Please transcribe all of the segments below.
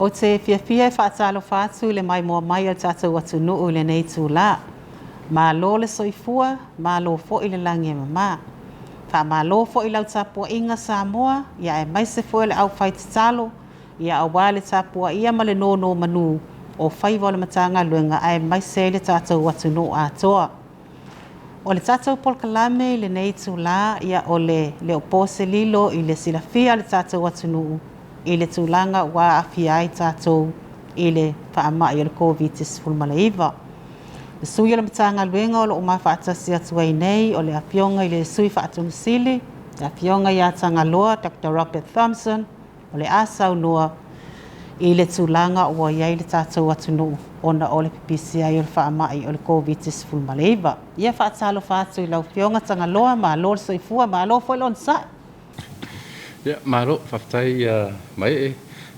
Ou te fiafia e faatalofa atu i le maimoa mai a le tatou atunuu i lenei itulā. Malo le soifua, malo foi le lagi e mama. Faamalo foi i lau tapuaiga Samoa, ia aemaise foi o le aufaitatalo, ia aua le tapuaia ma le nonomanu o faiva o le Matagaluega aemaise ai le tatou atunuu atoa. O le tatou polokalame i lenei itulā, ia o le le o po se lilo i le silafia a le tatou atunuu i le tulaga ua aafia ai tatou i le faamai o le Koviti-19. Le sui o le Matagaluega o lo o ma faatasi atu ai nei o le Afioga i le Sui Faatonu Sili, le Afioga ia Tagaloa Dr. Robert Thomson, o le a saunoa i le tulaga ua i ai le tatou atunuu ona o le pipisi ai o le faamai o le Koviti-19. Ia faatalofa atu i lau Afioga Tagaloa, malo le soifua, malo foi le onosai. Ia, malo, faafetai Maee.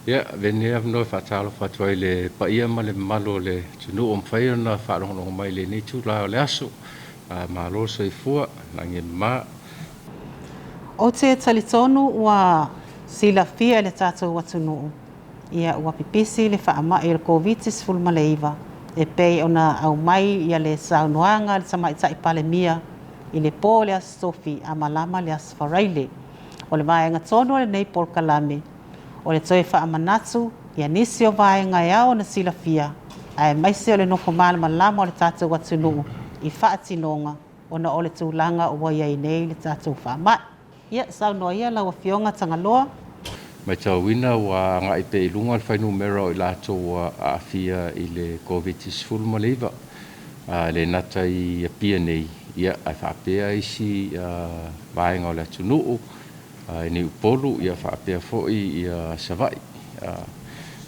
Ia, avea lenei avanoa e faatalofa atu ai i le paia ma le mamalu o le atunuu ua mafai ona faalogologo mai i lenei itula o le aso. Malo le soifua, lagi e mama. Ou te talitonu ua silafia e le tatou atunuu, ia ua pipisi le faamai o le Koviti-19 e pei ona aumai ia le saunoaga a le Tamaitai Palemia i le po o le Aso Tofi a malama le Aso Faraile. O le vaega tonu o lenei polokalame, o le toe faamanatu ia nisi o vaega e ao ona silafia aemaise o le nofo malamalama o le tatou atunuu i faatinoga ona o le tulaga ua i ai nei le tatou faamai. Ia, saunoa ia lau Afioga Tagaloa. Matauina ua agai pea i luga le fuainumera o i latou ua aafia i le Koviti-19, e le gata i Apia nei, ia, ae faapea isi vaega o le atunuu, i nei Upolu ia faapea foi Savaii.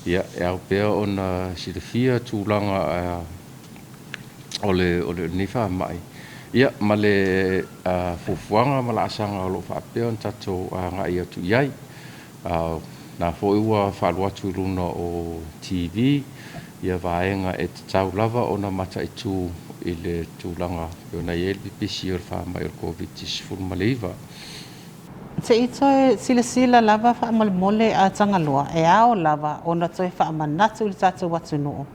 Ia, e ao pea ona silafia tulaga o lenei faamai, ia, ma le fuafuaga ma laasaga o lo o faapea ona tatou agai atu i ai. O lena foi ua faaluatu atu i luga o TV ia vaega e tatau lava ona mataitu i le tulaga e pei ona i ai le pipisi o le faamai o le Koviti-19. Se i toe silasila lava faamolemole a Tagaloa, e ao lava ona toe faamanatu i le tatou atunuu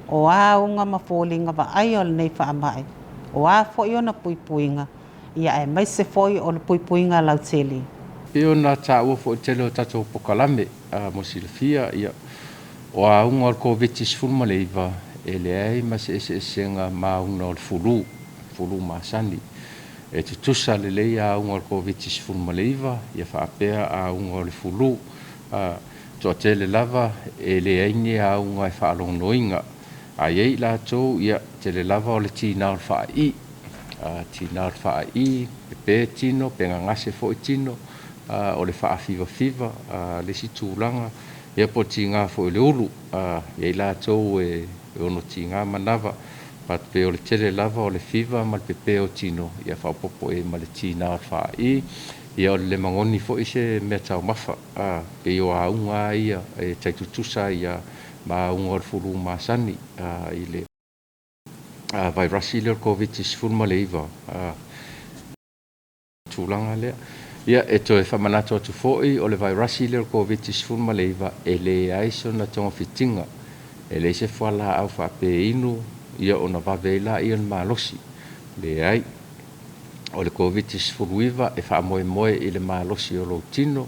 o a auga ma foliga vaaia o lenei faamai, o a foi ona puipuiga, ia aemaise foi o le puipuiga lautele. Pei ona taua foi i le tele o tatou polokalame mo silafia, ia, o auga o le Koviti-19 e leai ma se eseesega ma auga o le fulu, fulu masani. E tutusa lelei auga o le Koviti-19 ia faapea auga o le fulu. Toatele lava e leai ni auga e faalogonoina. A i ai latou, ia, tele lava o le tiga o le faai'i, tiga o le faai'i, pepe tino, pe gagase foi tino, o le faafivafiva le isi tulaga, ia po o le tiga foi o le ulu. E i ai latou e ono tiga manava, but pei o le tele lava o le fiva ma le pepe o tino, ia faaopoopo i ai ma le tiga o le faai'i, ia o le le magoni foi se mea taumafa. Pei o auga lava ia e tai tutusa ai lava ma auga o le fulu masani i le vairasi lea o le Koviti-19 tulaga lea. Ia, e toe faamanatu atu foi, o le vairasi lea o le Koviti-19 e leai sona togafitiga, e leai se fualaau faapea e inu ia ona vave ai lea ona malosi. Leai. O le Koviti-19 e faamoemoe i le malosi o lou tino,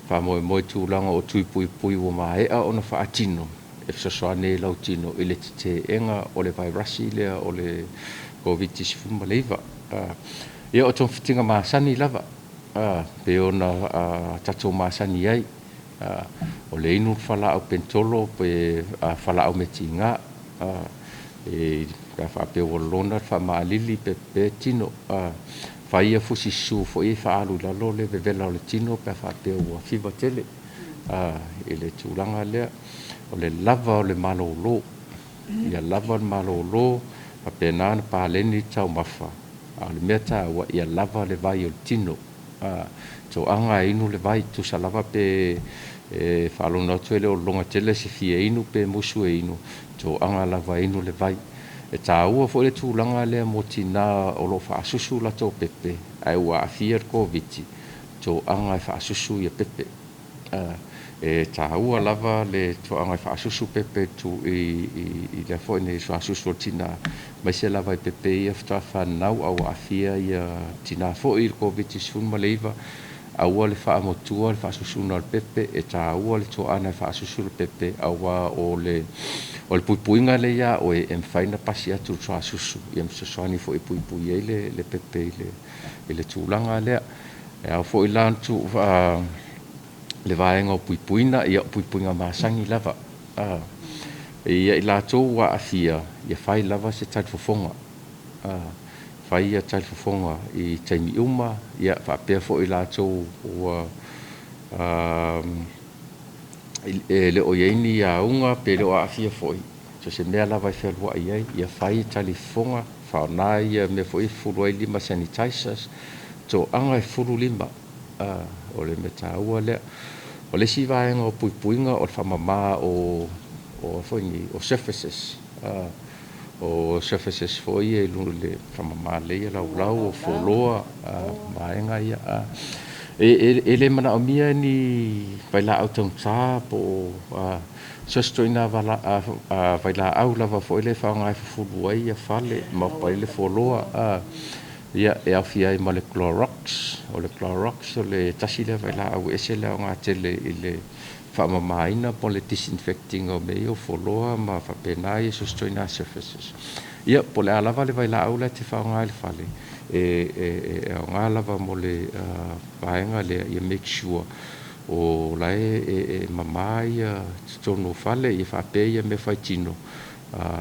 faamoemoe i tulaga o tui puipui ua maea ona faatino, e fesoasoani ai i lau tino i le tete'ena o le vairasi lea o le Koviti-19. Ia, o togafitiga masani lava, pei ona tatou masani ai, o le inu o le fualaau penetolo pe fualaau metiga, pe a faapea ua lona le faamaalili pe pepe tino, fai ia fusi susu foi ia e faaalu i lalo le vevela o le tino pe a faapea ua fiva tele i le tulaga lea. O le lava o le malolo, ia lava le malolo, faapena ona paleni le taumafa, a o le mea taua, ia lava le vai o le tino. Toaga e inu le vai, tusa lava pe faalogo atu e le o lologa tele se fia inu pe musu e inu, toaga lava e inu le vai. E taua foi le tulaga lea mo tina o lo o faasusu latou pepe ae ua aafia le Koviti, toaga e faasusu ia pepe. E taua lava le toaga e faasusu pepe i i lea foi nei suasusu o le tinā, aemaise lava i pepe ia faatoa fanau a ua aafia tinā foi i le Koviti-19, aua le faamotua le faasusuina o le pepe, e taua le toaga e faasusu le pepe, aua o le puipuiga lea ia oe e mafai ona pasi atu i le suasusu, ia ma fesoasoani foi e puipui ai le pepe i le tulaga lea. E ao foi la ona le vaega o puipuiga, ia o puipuiga masani lava. Ia i latou ua aafia, ia fai lava se talifofoga, fai ia talifofoga i taimi uma, ia faapea foi i latou ua e le o i ai ni auga pe le o aafia foi, so o se mea lava e fealuai ai, ia fai talifofoga, faaaoga ia mea foi e fufulu ai lima, sanitizers, toaga e fufulu lima, o le mea taua lea. O le isi vaega o puipuiga o le faamama o surfaces, o surfaces foi ia i le faamama lelei ia laulau o fualoa, vaega ia. E le manaomia ni vailaau taugata po o so o se ituaiga vailaau lava foi lea e faaaoga e fufulu ai fale ma opa ai le fualoa. Ia, e aofia ai ma le Clorox. O le Clorox o le tasi lea vailaau e ese le aoga tele i le faamamaina po o le disinfect ina o mea ia o fualoa ma faapena so o se ituaiga surfaces. Ia, po o le a lava le vailaau la e te faaaoga i le fale, e aoga lava mo le vaega lea, ia make sure o la e mama totonu o fale, ia faapea ia mea faitino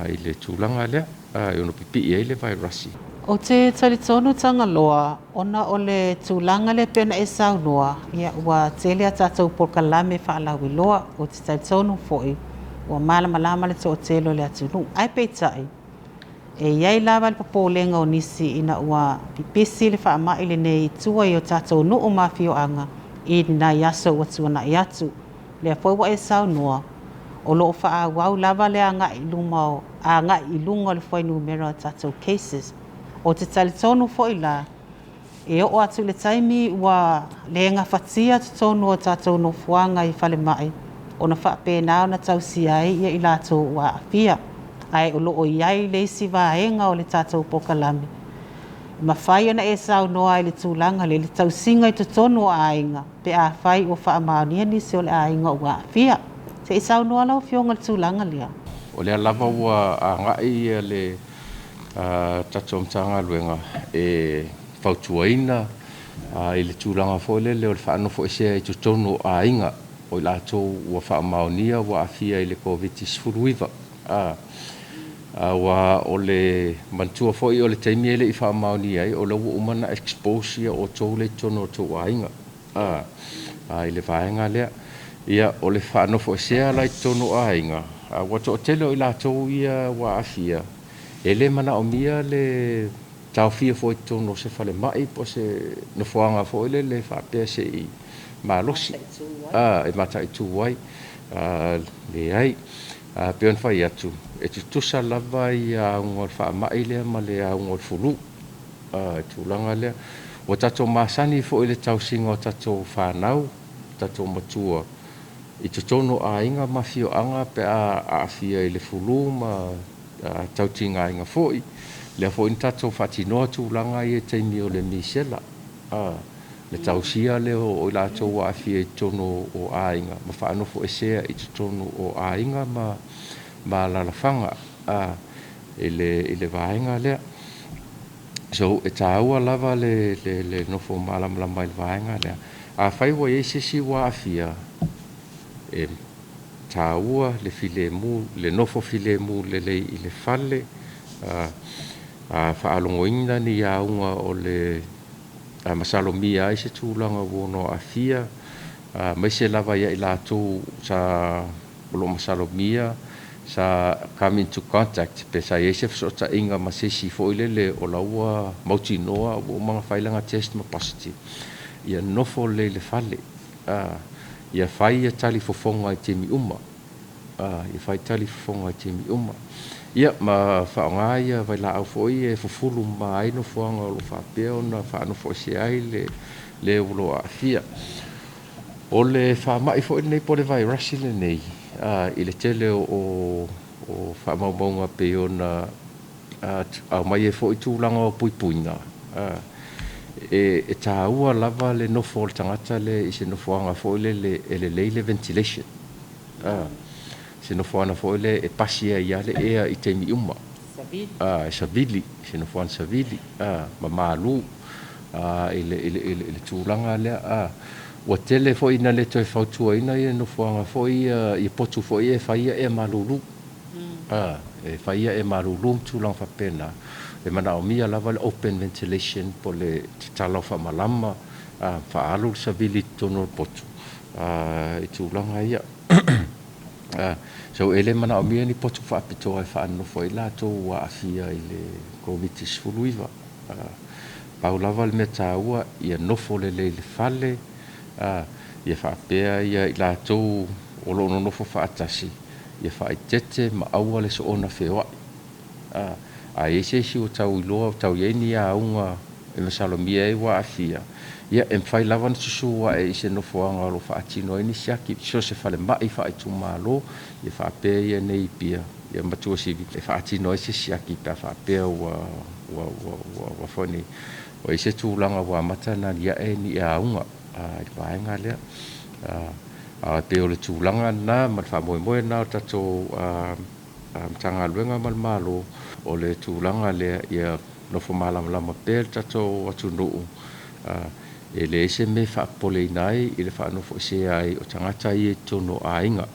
i le tulaga lea e ono pipii ai le vairasi. Ou te talitonu Tagaloa, ona o le tulaga lea pei ona e saunoa, ia, ua tele a tatou polokalame faalauiloa. Ou te talitonu foi ua malamalama le toatele o le atunuu. Ae peitai, e i ai lava le popolega o nisi ina ua pipisi le faamai lenei i tua i o tatou nuu ma afioaga i nai aso ua tuanai atu. Lea foi ua e saunoa, o lo o faaauau lava le agai i luma agai i luga o le fuainumera o tatou cases. Ou te talitonu foi la, e oo atu i le taimi ua le gafatia totonu o tatou nofoaga i falemai, ona faapena ona tausia ai ia i latou ua aafia. Ae o lo o i ai le isi vaega o le tatou polokalame, e mafai ona e saunoa i le tulaga lea i le tausiga i totonu o aiga, pe afai ua faamaonia nisi o le aiga ua aafia. Se i saunoa lau Afioga i le tulaga lea. O lea lava ua agai le tatou Matagaluega e fautuaina i le tulaga foi lele o le faanofoesea i totonu o aiga o i latou ua faamaonia ua aafia i le Koviti-19. Aua o le manatua foi o le taimi e le i faamaonia ai, o lea ua uma ona expose ia outou lea i totonu o outou aiga i le vaega lea. Ia, o le faanofoesea la i totonu o aiga, ua toatele o i latou ia ua aafia, e le manaomia le taofia foi i totonu o se falemai po o se nofoaga foi lele faapea se i malosi e mataitu ai. Leai. Pei ona fai atu, e tutusa lava ia auga o le faamai lea ma le auga o le fulu i tulaga lea. Ua tatou masani foi i le tausiga o tatou fanau, tatou matua i totonu o aiga ma afioaga pe a aafia i le fulu ma tautigaina foi. Lea foi na tatou faatinoa tulaga ia i taimi o le misela, le tausia lea o i latou ua aafia i totonu o aiga ma faanofoesea i totonu o aiga ma alaalafaga i le vaega lea. So, e taua lava le nofo malamalama i le vaega lea. Afai ua i ai se isi ua aafia, e taua le filemu, le nofo filemu lelei i le fale, faalogoina ni auga o le masalomia ai se tulaga ua ono aafia, aemaise lava ia i latou sa o lo o masalomia sa come into contact, pe sa i ai se fesootaiga ma se isi foi lele o la ua mautinoa ua uma ona fai lana test ma positive. Ia nofo lelei i le fale, ia fai ia talifofoga i taimi uma, ia fai talifofoga i taimi uma. Ia, ma faaaoga ia vailaau foi e fufulu mama ai nofoaga o lo o faapea ona faanofoesea ai le ua aafia. O le faamai foi lenei po o le vairasi lenei i le tele o faamaumauga pei ona aumai ai foi tulaga o puipuiga, e taua lava le nofo o le tagata lea i se nofoaga foi lele e lelei le ventilation, se nofoaga foi lea e pasi ai lava le ea i taimi uma, e savili, se nofoaga savili ma malu i le tulaga lea. Ua tele foi ina le toe fautuaina ia nofoaga foi ia, ia potu foi ia e fai ia ea malulu. E fai ia ea malulu ma tulaga faapena. E manaomia lava le open ventilation po o le tatala o faamalama, faaalu le savili i totonu o le potu i tulaga ia. So e le manaomia ni potu faapitoa e faanonofo ai latou ua aafia i le Koviti-19. Pau lava le mea taua, ia nofo lelei i le fale, ia faapea ia i latou o lo o nonofo faatasi, ia faaeteete ma aua le soona feoai. A i ai se isi ua tau iloa ua tau i ai ni auga e masalomia ai ua aafia, ia e mafai lava ona susu ae i se nofoaga o lo o faatino ai ni siaki, so o se falemai faaitumalo, ia faapea ia nei i Apia, ia ma Tuasivi e faatino ai se siaki pe a faapea ua foi nei, ua i ai se tulaga ua amata ona aliae ni auga i le vaega lea. Ae pei o le tulaga lena ma le faamoemoe lena o le tatou Matagaluega ma le Malo, o le tulaga lea ia nofo malamalama pea le tatou atunuu, e leai se mea e faapopoleina ai i le faanofoesea ai o tagata ia i totonu o aiga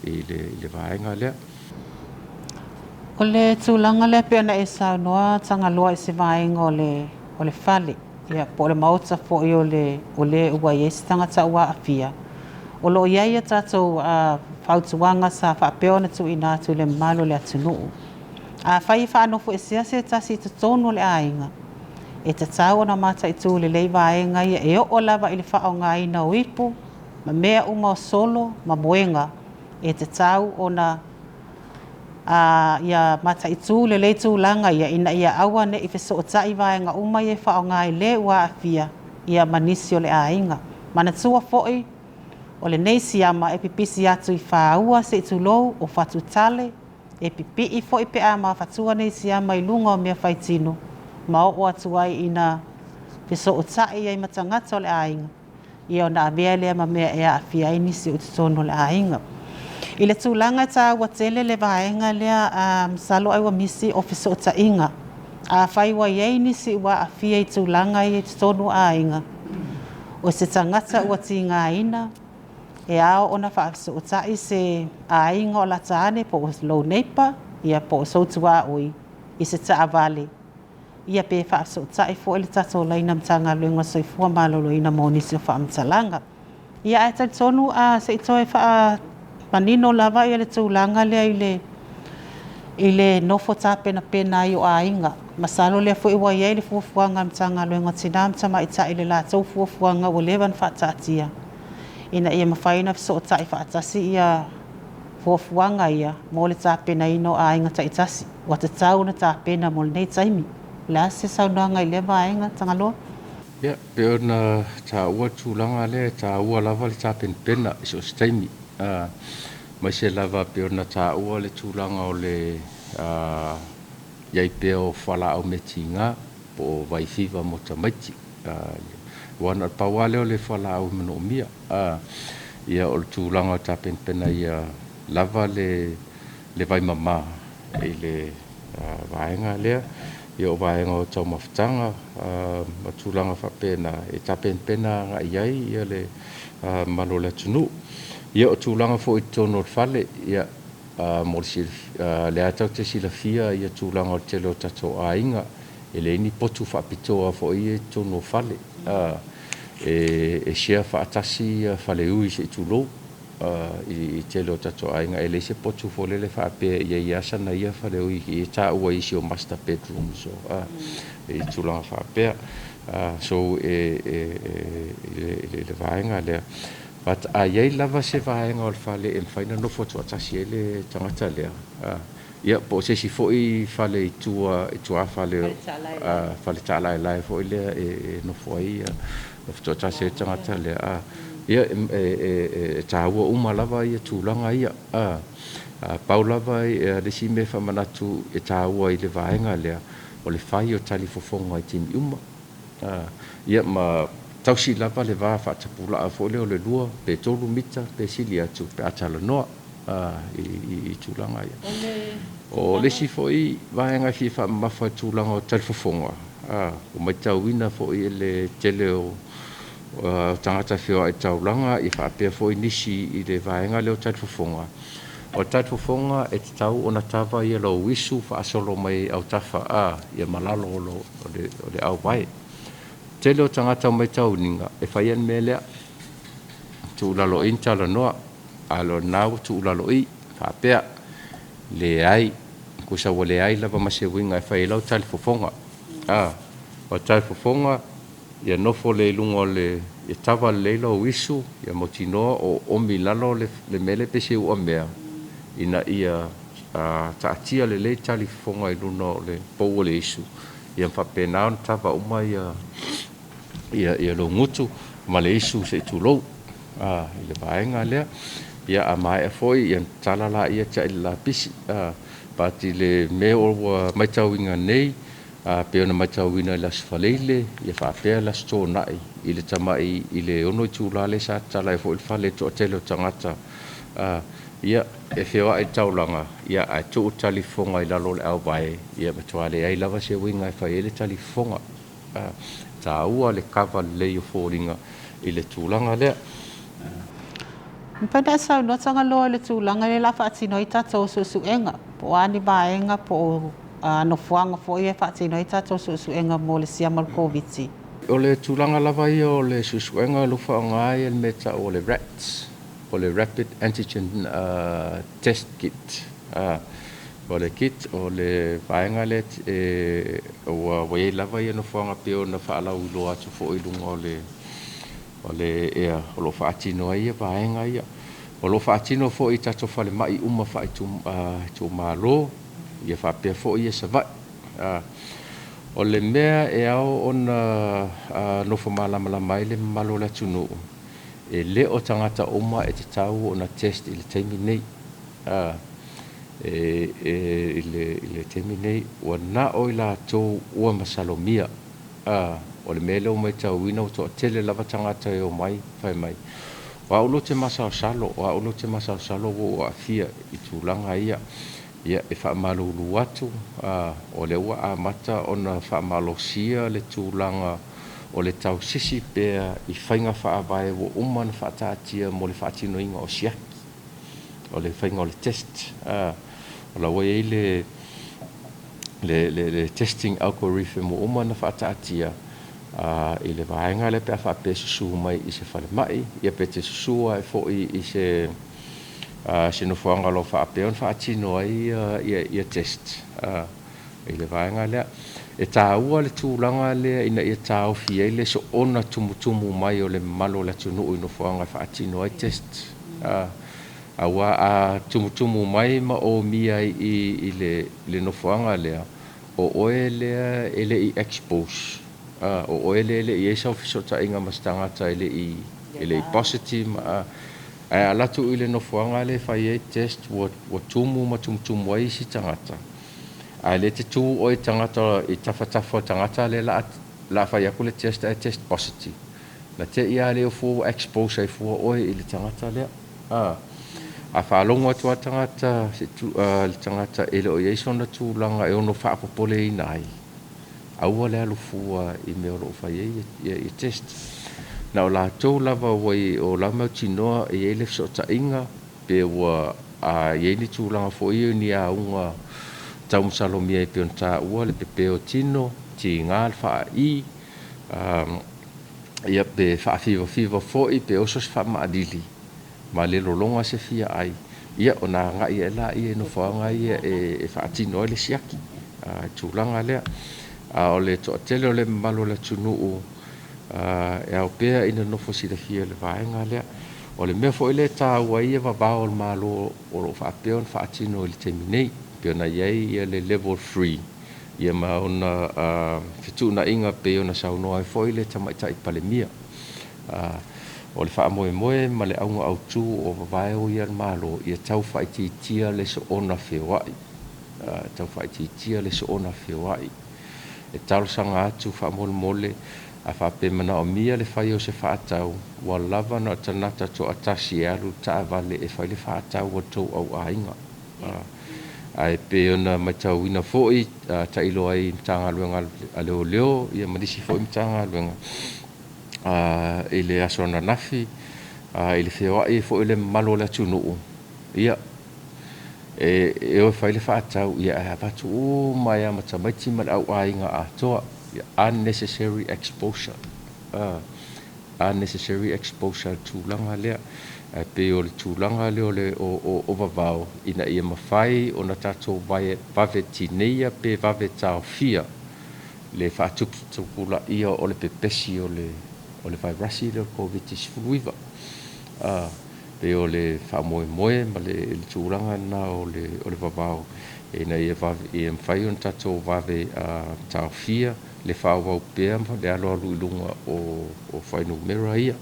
i le vaega lea. O le tulaga lea pei ona e saunoa Tagaloa i se vaega o le fale, ia, po o le maota foi o le ua i ai se tagata ua aafia, o lo o i ai a tatou fautuaga sa faapea ona tuuina atu i le mamalu o le atunuu. Afai e faanofoesea se tasi i totonu o le aiga, e tatau ona mataitu lelei vaega ia e oo lava i le faaaogaina o ipu ma mea uma o solo ma moega, e tatau ona ia mataitu lelei tulaga ia ina ia aua ne i fesootai vaega uma ia e faaaoga i le ua aafia ia ma nisi o le aiga. Manatua foi, o lenei siama e pipisi atu i fāua se i tulou o fatutale, e pipii foi pe a mafatua nei siama i luga o mea faitino ma oo atu ai ina fesootai ai ma tagata o le aiga, ia ona avea lea ma mea e aafia ai nisi o i totonu o le aiga. I le tulaga e taua tele le vaega lea, masalo ai ua misi o fesootaiga. Afai ua i ai nisi ua aafia i tulaga ia i totonu o aiga, o se tagata ua tigaina, e ao ona faafesootai se aiga o lata ane po o lou neighbour, ia po o sou tuaoi i se taavale, ia pe faafesootai foi le tatou laina Matagaluega o Soifua Maloloina mo nisi o faamatalaga. Ia ae talitonu se i toe faamanino lava ia le tulaga lea i le nofo tapenapena ai o aiga. Masalo lea foi ua i ai le fuafuaga a le Matagaluega o Tina ma Tamaitai i le latou fuafuaga ua leva ona faataatia ina ia mafai ona fesootai faatasi ia fuafuaga ia mo le tapenaina o aiga taitasi ua tatau ona tapena mo lenei taimi. O le a se saunoaga i lea vaega, Tagaloa? Ia, pei ona taua le tulaga lea, e taua lava le tapenapena i so o se taimi, aemaise lava pei ona taua le tulaga o le i ai pea o fualaau meatiga po o vaifiva mo tamaiti. Aua na o le pau lava lea o le fualaau e manaomia. Ia, o le tulaga o le tapenapena ia lava le vaimama i le vaega lea. Ia, o vaega o taumafataga ma tulaga faapena e tapenapena agai i ai ia le mamalu o le atunuu. Ia, o tulaga foi i totonu o le fale, ia, mo le lea tatou te silafia ia tulaga o le tele o tatou aiga, e leai ni potu faapitoa foi ia i totonu o fale. E share faatasi ia faleui se i tulou i tele o tatou aiga, e leai se potu foi lele faapea e i ai lava sana ia faleui e taua i isi o master bedrooms o i tulaga faapea. So i le vaega lea, but a i ai lava se vaega o le fale e mafai ona nofo toatasi ai le tagata lea, ia po o se isi foi fale i tua, i tuafale, fale taalaelae foi lea e nofo ai, nofo toatasi ai le tagata lea. Ia, e taua uma lava ia tulaga ia. Pau lava le isi mea e faamanatu e taua i le vaega lea, o le fai o talifofoga i taimi uma. Ia ma tausi lava le va faatapulaa foi lea o le 2 pe 3 mita pe sili atu pe a talanoa i tulaga ia. O le isi foi vaega e fia faamamafa i le tulaga o talifofoga, ua matauina foi e le tele o tagata feoai i le taulaga ia faapea foi nisi i le vaega lea o talifofoga. O le talifofoga e tatau ona kava ia lou isu faasolo mai autafa ia ma lalo o le auvae. Tele o tagata matauina e fai le mea lea, tuu i lalo i i ma talanoa, a o lena ua tuu i lalo i i, faapea, leai, tusa ua leai lava ma se uiga e fai ai lau talifofoga. O le talifofoga, ia nofo lelei i luga o le… ia kava lelei lou isu, ia mautinoa o oomi i lalo le mea lea pei se uamea, ina ia taatia lelei talifofoga i luga o le pou o le isu, ia faapena ona kava uma lou gutu ma le isu se i tulou i le vaega lea. Ia a maea foi ona tatala lea tiai le lapisi. But i le mea ua matauina nei, pei ona matauina i le Aso Faraile faapea le Aso Toonai i le tamai i le 6 itula lea sa tatala ai foi le fale i le toatele o tagata, ia, e feoai i le taulaga, ae tuu le talifofoga i lalo o le auvae, ia matua leai lava se uiga e fai ai le talifofoga. E taua le kava lelei o foliga i le tulaga lea. Mafai ona e saunoa Tagaloa i le tulaga lea o le a faatino ai tatou suesuega, po o a ni vaega po o nofoaga foi e faatino ai tatou suesuega mo le siama o le Koviti? O le tulaga lava ia o le suesuega o lo o faaaoga ai le mea e tau o le RATs, o le Rapid Antigen Test Kit. O le kit, o le vaega lea ua i ai lava nofoaga pei ona faalauiloa atu foi i luga o le, o lo o faatino ai vaega ia. O lo o faatino foi i tatou falemai uma faaitumalo, ia faapea foi Savaii. O le mea e ao ona nofo malamalama ai le mamalu o le atunuu, e le o tagata uma e tatau ona test i le taimi nei. I le taimi nei, ua na o i latou ua masalomia. O le mea lea ua matauina ua toatele lava tagata e omai fai mai, o au lea ou te masalosalo, o au lea ou te masalosalo ua ou aafia i tulaga ia. Ia, e faamalulu atu, o lea ua amata ona faamalosia le tulaga o le tausisi pea i faiga faavae ua uma ona faataatia mo le faatinoina o siaki, o le faiga o le test. O la ua i ai le testing algorithm ua uma ona faataatia i le vaega lea pe a faapea e susu mai i se falemai, ia pe te susu ai foi i se nofoaga o lo o faapea ona faatino ai ia test i le vaega lea. E taua le tulaga lea ina ia taofi ai le soona tumutumu mai o le mamalu o le atunuu i nofoaga e faatino ai test. Aua a tumutumu mai ma omia i le nofoaga lea, o oe lea e le i expose, o oe lea e le i i ai sau fesootaiga ma se tagata e le i positive, ae a alu atu i le nofoaga lea e fai ai test ua tumu ma tumutumu ai isi tagata, a o lea e te tu oe tagata i tafatafa o le tagata lea o le a fai atu le test ae test positive, na te i lava lea fua ua expose ai fua oe i le tagata lea. A faalogo atu lava le tagata e le o i ai sona tulaga e ono faapopoleina ai, aua le alu fua i mea o lo o fai ai ia test. Na o latou lava o la mautinoa e i ai le fesootaiga, pe ua i ai ni tulaga foi ia ni auga taumasalomia e pei ona taua le pepe o tino, tiga le faai, ia pe faafivafiva foi, pe oso se faamaalili, ma le lologa se fia ai, ia ona agai ae laia i nofoaga ia e faatino ai le siaki i tulaga lea. A o le toatele o le mamalu o le atunuu e ao pea ina nofo silafia i le vaega lea. O le mea foi lea e taua ai vavao o le Malo o lo o faapea ona faatino i le taimi nei, pei ona i ai le level 3, ia ma ona fetuunaiga pei ona saunoa ai foi le Tamaitai Palemia. O le faamoemoe ma le auga autu o vavaeo ia a le Malo, ia tau faaitiitia le soona feoai, tau faaitiitia le soona feoai. E talosaga atu faamolemole, a faapea e manaomia le fai o se faatau, ua lava na o le tagata toatasi e alu i le taavale e fai le faatau a le tou au aiga. Ae pei ona matauina foi, tailo ai i Matagaluega a Leoleo ma nisi foi Matagaluega i le aso ananafi i le feoai ai foi o le mamalu o le atunuu, ia, e o e fai le faatau, ae avatu uma ai lava ma tamaiti ma le auaiga atoa, unnecessary exposure, unnecessary exposure i le tulaga lea. Ae pei o le tulaga lea o le o vavao ina ia mafai ona tatou vave tineia pe vave taofia le faatuputupulaia o le pepesi o le vairasi lea o le Koviti-19. Pei o le faamoemoe ma le tulaga lena o le vavao ina ia mafai ona tatou vave taofia le faaauau pea ma le alualu i luga o fuainumera ia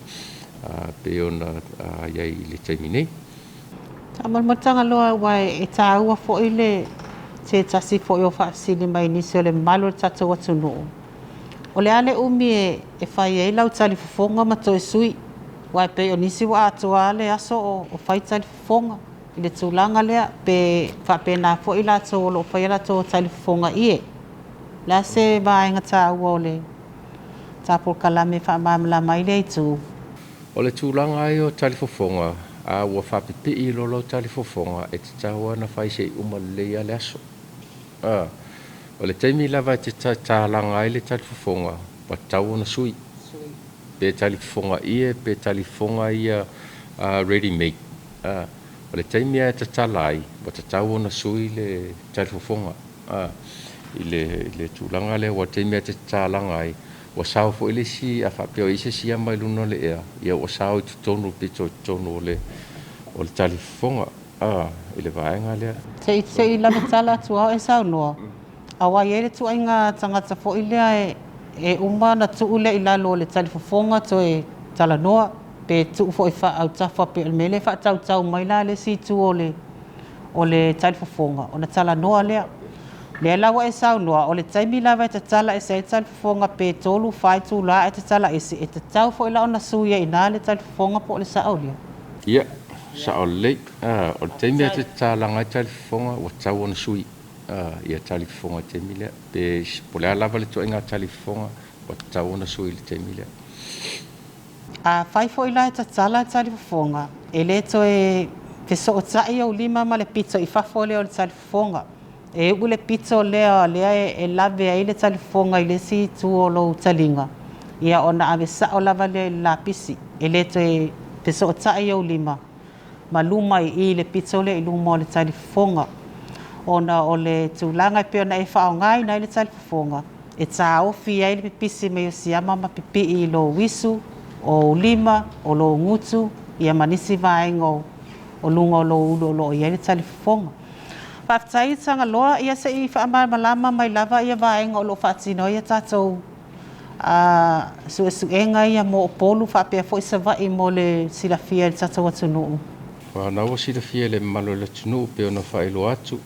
pei ona i ai i le taimi nei. Faamolemole Tagaloa aua e taua foi le se tasi foi o faafesili mai nisi o le mamalu o le tatou atunuu, o le a le umi e fai ai lau talifofoga ma toe sui? Aua e pei o nisi ua atoa lava le aso o fai talifofoga i le tulaga lea, pe faapena foi latou o lo o faia latou talifofoga ie. O le a se vaega taua o le ta polokalame e faamalamalama ai lea itu? O le tulaga lava ia o talifofoga, a ua faapipii loa lau talifofoga, e tatau lava ona fai se i uma lelei lava le aso. O le taimi lava e te tatalaga ai le talifofoga, ua tatau ona sui. Pe talifofoga ie pe talifofoga ia ready made. O le taimi lava e tatala ai, ua tatau ona sui le talifofoga i le tulaga lea, aua o le taimi lava e te tatalaga ai, ua sao foi le isi, a faapea o i ai se isi ama i luga o le ea, ia ua sao i totonu pito i totonu o le talifofoga i le vaega lea. Se i lave tala atu lava o e saunoa, aua e i ai le ituaiga tagata foi lea e uma ona tuu lea i lalo o le talifofoga toe talanoa, pe tuu foi faaautafa pei o le mea lea e faatautau mai la le isi itu o le talifofoga ona talanoa lea. O lea la ua e saunoa, o le taimi lava e tatala ese ai le talifofoga pe 3, 4 itula ae tatala ese, e tatau foi la ona sui ai i ina le talifofoga po o le sao lea? Ia, sao lelei. O le taimi e te tatalaga ai talifofoga, ua tatau ona sui ia talifofoga i le taimi lea. Pe po o le a lava le ituaiga talifofoga, ua tatau ona sui i le taimi lea. Afai foi la e tatala le talifofoga, e le toe fesootai ou lima ma le pito i fafo lea o le talifofoga. E uu le pito lea lea e lave ai le talifofoga i le isi itu o lou taliga, ia ona ave sao lava lea i le lapisi. E le toe fesootai ou lima ma luma i i le pito lea i luma o le talifofoga. Ona o le tulaga e pei ona e faaaogaina ai le talifofoga, e taofi ai le pipisi mai o siama ma pipii i lou isu, o ou lima, o lou gutu, ia ma nisi vaega o luga o lou ulu o lo o i ai le talifofoga. Faafetai Tagaloa, ia se i faamalamalama mai lava ia vaega o lo o faatino ai a tatou suesuega ia mo Upolu faapea foi Savaii mo le silafia e le tatou atunuu. O lena ua silafia e le mamalu o le atunuu pei ona faailoa atu,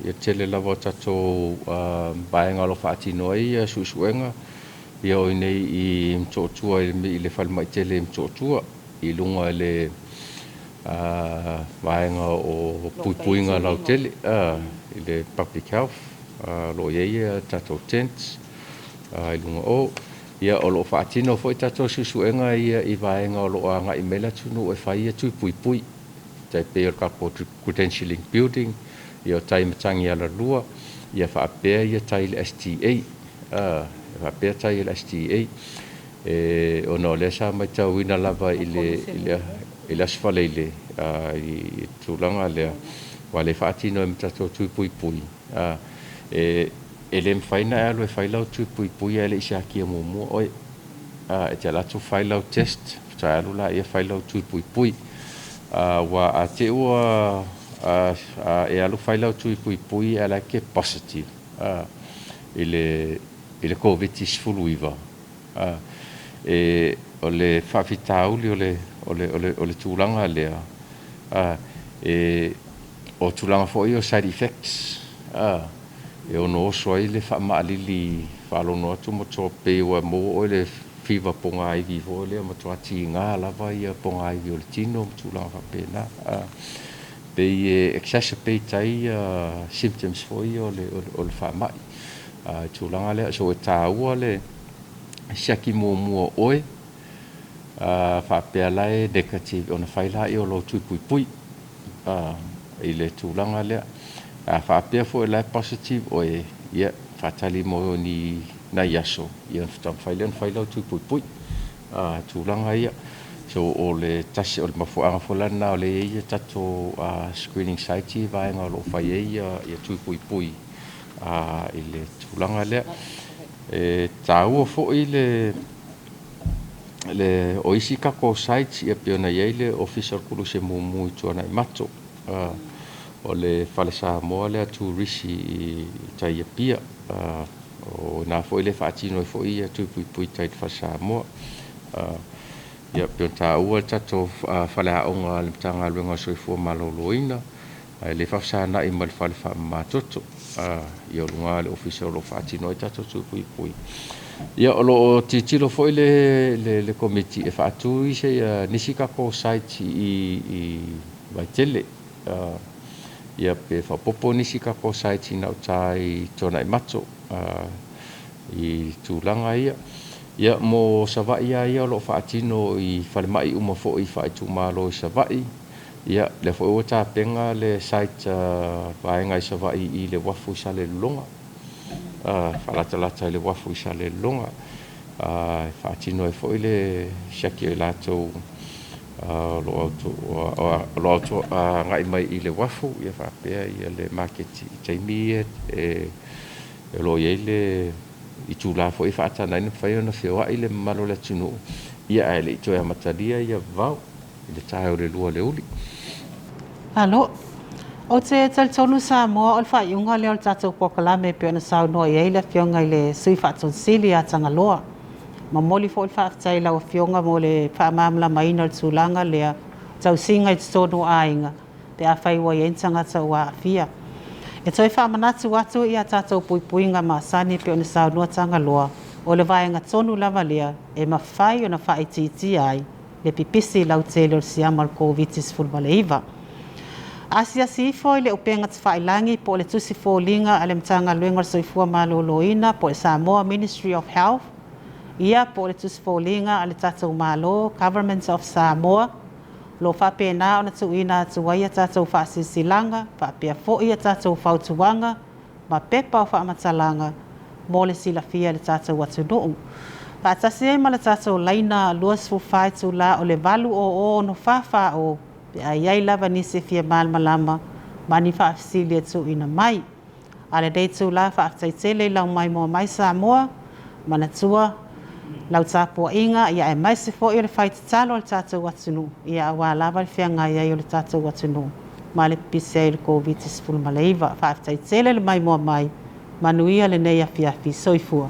ia tele lava o tatou vaega o lo o faatino ai suesuega, ia o i inei i Motootua i le falemai tele i Motootua, i luga i le vaega o puipuiga lautele i le public health, o lo o i ai tatou tents i luga o. Ia, o lo o faatino foi tatou suesuega ia i vaega o lo o agai mai le atunuu e fai tui puipui, tai pei o le tatou credentialing building, ia o tai matagi alalua, ia faapea ia tai i le STA, faapea tai i le STA. Ona o lea sa matauina lava i le Aso Faraile i le tulaga lea, aua o lea e faatino ai ma tatou tui puipui, e le mafai ona e alu e fai lau tui puipui ae le i siakia muamua oe. E te alu atu fai lau test, faatoa alu laia fai lau tui puipui. Aua a te i ua e alu fai lau tui puipui ae la e te positive i le Koviti-19, O le faafitauli o le o le o le o le tulaga lea, e o tulaga foi ia o side effects, e ono oso ai le faamaalili faalono atu ma matua pei ua maua oe le fiva pogaivi foi lea, matua tiga lava ia pogaivi o le tino ma tulaga faapena. Pei e exacerbate ai symptoms foi ia o le o le faamai i tulaga lea. So e taua le siaki muamua o oe, faapea la e negative, ona fai lea o lou tui puipui i le tulaga lea. A faapea foi la e positive oe, ia faatali mo ni nai aso, ia ona faatoa mafai lea ona fai lau tui puipui, tulaga ia. So o le tasi o le mafuaaga foi la lena o lea e i ai tatou screening sites i vaega o lo o fai ai ia tui puipui i le tulaga lea. E taua foi le o isi tatou sites, ia pei ona i ai le Ofisa o le Koluse Mumu i Tuanaimato, o le Fale Samoa lea Turisi i tai Apia, o i ina foi le faatino ai foi ia tui puipui i tai i le Fale Samoa. Ia pei ona taua le tatou faleaoga a le Matagaluega o le Soifua Maloloina, ae le faafesagai ma le fale faamamatoto, ia o luga o le ofisa o lo o faatino ai tatou tui puipui. Ia o lo o tilotilo foi le Komiti e faatu nisi tatou sites i Vaitele, ia pe faaopoopo nisi tatou sites i gauta i Tuanaimato i tulaga ia. Ia mo Savaii lava ia o lo o faatino i falemai uma foi faaitumalo i Savaii. Ia lea foi ua tapena le site vaega i Savaii i le uafu i Salelologa, faalatalata i le uafu i Salelologa, e faatino ai foi le siaki o i latou o lo o agai mai i le uafu, ia faapea le maketi i taimi ia e o lo o i ai le itula foi e faataga ai ona mafai ona feoai le mamalu o le atunuu, ia ae le i toe amatalia ia vavao i le tae o le 2 o le uli. Malo. Ou te talitonu Samoa o le faaiuga lea o le tatou polokalame e pei ona saunoa i ai le Afioga i le Sui Faatonu Sili ia Tagaloa. Momoli foi le faafetai i lau Afioga mo le faamalamalamaina o le tulaga lea, tausiga i totonu o aiga pe afai ua i ai ni tagata ua aafia. E toe faamanatu atu ia tatou puipuiga masani e pei ona saunoa Tagaloa, o le vaega tonu lava lea e mafai ona faaitiitia ai le pipisi lautele o le siama o le Koviti-19. Asiasi ifo i le upega tafailagi po o le tusi foliga a le Matagaluega o le Soifua Maloloina po o le Samoa Ministry of Health, ia po o le tusi foliga a le tatou Malo, Government of Samoa, o lo o faapena ona tuuina atu ai a tatou faasilasilaga, faapea foi a tatou fautuaga ma pepa o faamatalaga mo le silafia e le tatou atunuu. Faatasi ai ma le tatou laina 24 itula o le 800 6440 pe a i ai lava nisi e fia malamalama ma ni faafesili e tuuina mai. A lenei itula, faafetai tele i lau maimoa mai Samoa, manatua lau tapuaiga, ia aemaise foi o le fai tatalo a le tatou atunuu, ia aua lava le feagai ai o le tatou atunuu ma le pipisi ai o le Koviti-19. Faafetai tele le maimoa mai, manuia lenei afiafi, soifua.